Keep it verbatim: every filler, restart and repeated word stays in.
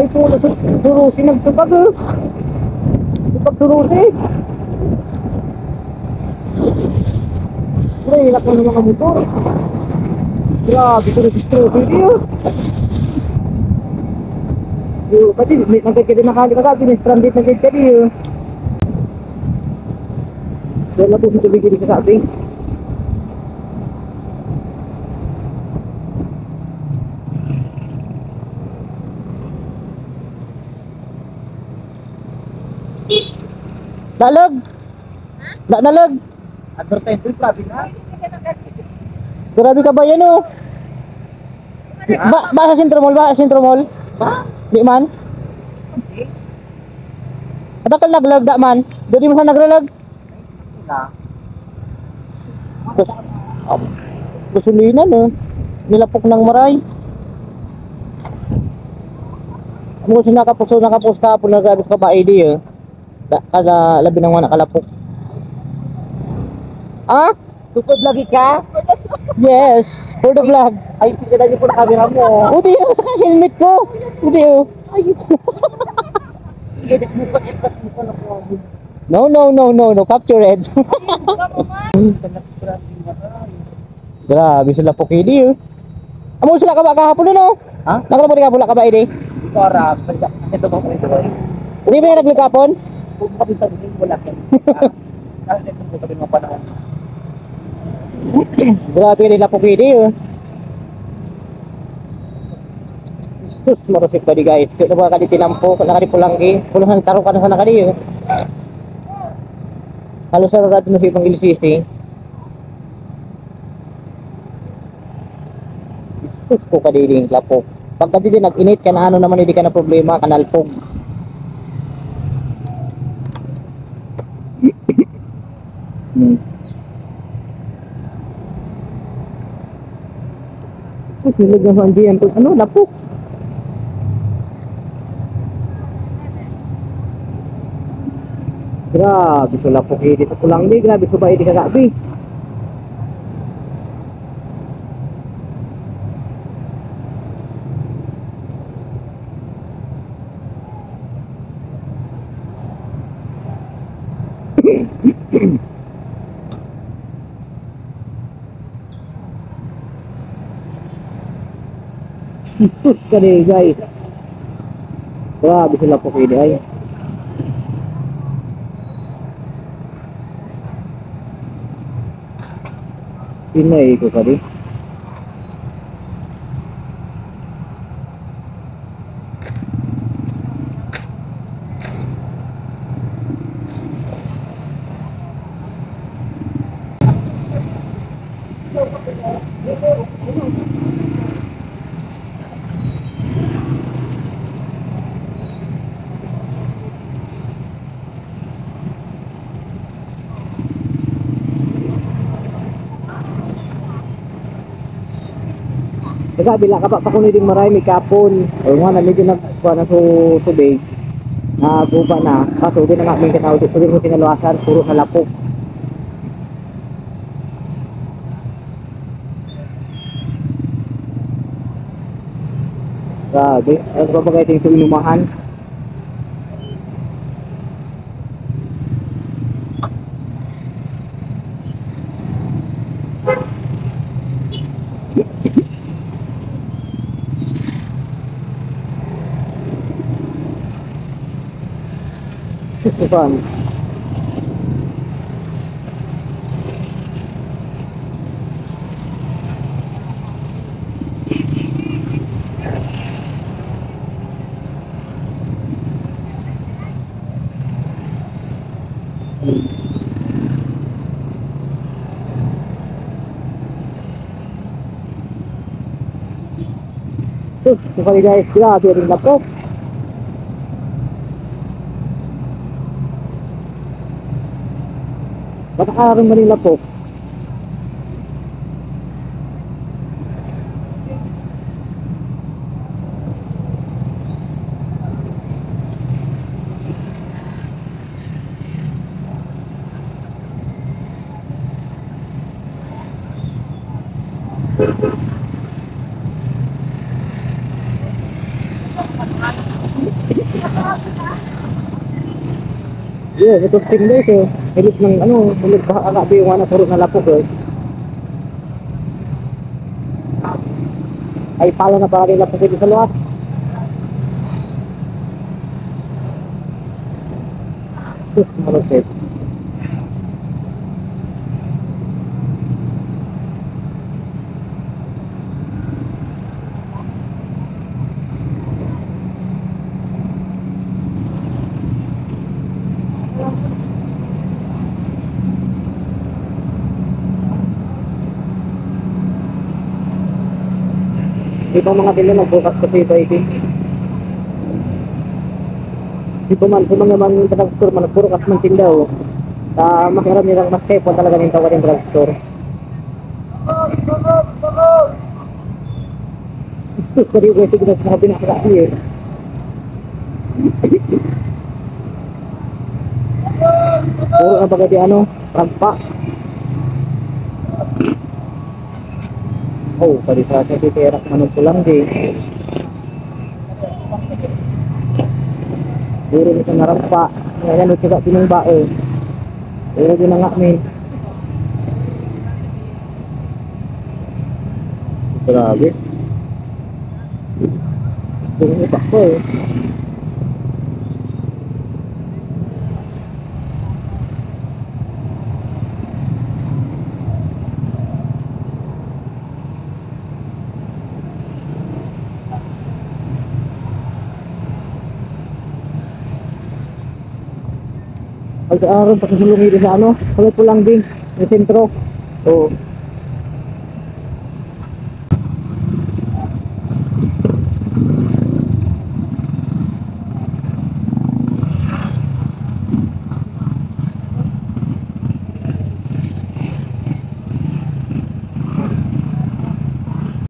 Puro su-, surusi nagtupag, eh. Tupag surusi. Puro ilak na mga motor. Grabe, puro distroso ini, eh. Yo, pati, may, nagkakita na kali kagabi, may stranded na kagadi, eh. Wala po sa tubig ini kagabi. Dalag. Dalag. Advertise, uy, grabe na. Grabe ka ba yan, oh? Ba, ba sa Centro Mall, ba sa Centro Mall? Ba? Di man. Atakal naglag, da man. Dodi mo sa nagralag. Na. Gus-, gasolina, no? Nilapok nang maray. Amo kasi nakapuso, nakapuso ka po, nagabis ka ba, eh, di, eh. Da, kada labi nang mana kalapok. Ah? Tukod lagi ka? Yes, for the vlog. Ay, pila lagi po na kamera mo. O, di, oh, saka helmet ko. O, di, oh. Ay. Sige, di, mukha, ikat, mukha na po. No, no, no, no, no. Capture it. Grabe sa lapok ini, oh. Amo sula ka ba kahapon, no? Ha? Nakalapok ka, bula ka ba ini? Di ko aram. Ito ba ko ito? Hindi ba yan naglikapon? Kung kapitag din, wala ka. Kasi kung kapitag mo pa naman. Grabe ini, lapok ini, oh. Sus, marusik pa di, guys. Kaya na ba kadi tinampo, kaya na kadi pulanggi. Pulahan tarukan sa na kadi, oh. Halos sa kagad na si Ibang L C C. Sus, ko kadiding lapok. Pagka di nag-init ka na, ano naman, hindi ka na problema, kanalpog. Hmm. Sus, nilagyan ko ang D M ko. Ano, lapok. Grabe, so lapok, eh, di sa pulang, di. Grabe, so ba, eh, di kagabi. Sus, kadi, guys. Grabe sa lapok ini, ay. Pinay ko kadi. Daga, bila ka pa, pa kuno ding maray, may kapon. O, nga na, medyo nagkuha na so tubig. Naguba na. Kaso, di na nga, may kataw, di, sabi mo, tinaluasan, puro na lapok. Grabe. Ano pa ba kayo ito inumahan? Sus, Tuhan. Sus, so kadi, guys, grabe rin lapok. Ba't ka rin maling lapok? Yo, ito sting guys, eh. Hilig ng ano, hilig ba, aga, bi, yung ano, puro na lapok, eh. Ay, pala na pala yung lapok dito sa luwas. Sus, malupit. Di ba mga sila nagbukas kasi ito, ito. Di ba man, sa mga man drugstore man, nagbukas man tinda, oh. Sa makiaram nila mas safe talaga yung tawag yung drugstore. Sus, tadi gue sih kita semua pindah ke kaki ya. Puro na baga di ano, rampa. Oh, tadi sa akin si Terak manong pulang di. Puro na sa rampa. Ngayon, ito ka pinang bae. Puro di na nga, min. Grabe. Ito yung iba ko, eh. Ay, aron pa sa sulong ito sa ano, kulay pulang din, sa sentro. Oo.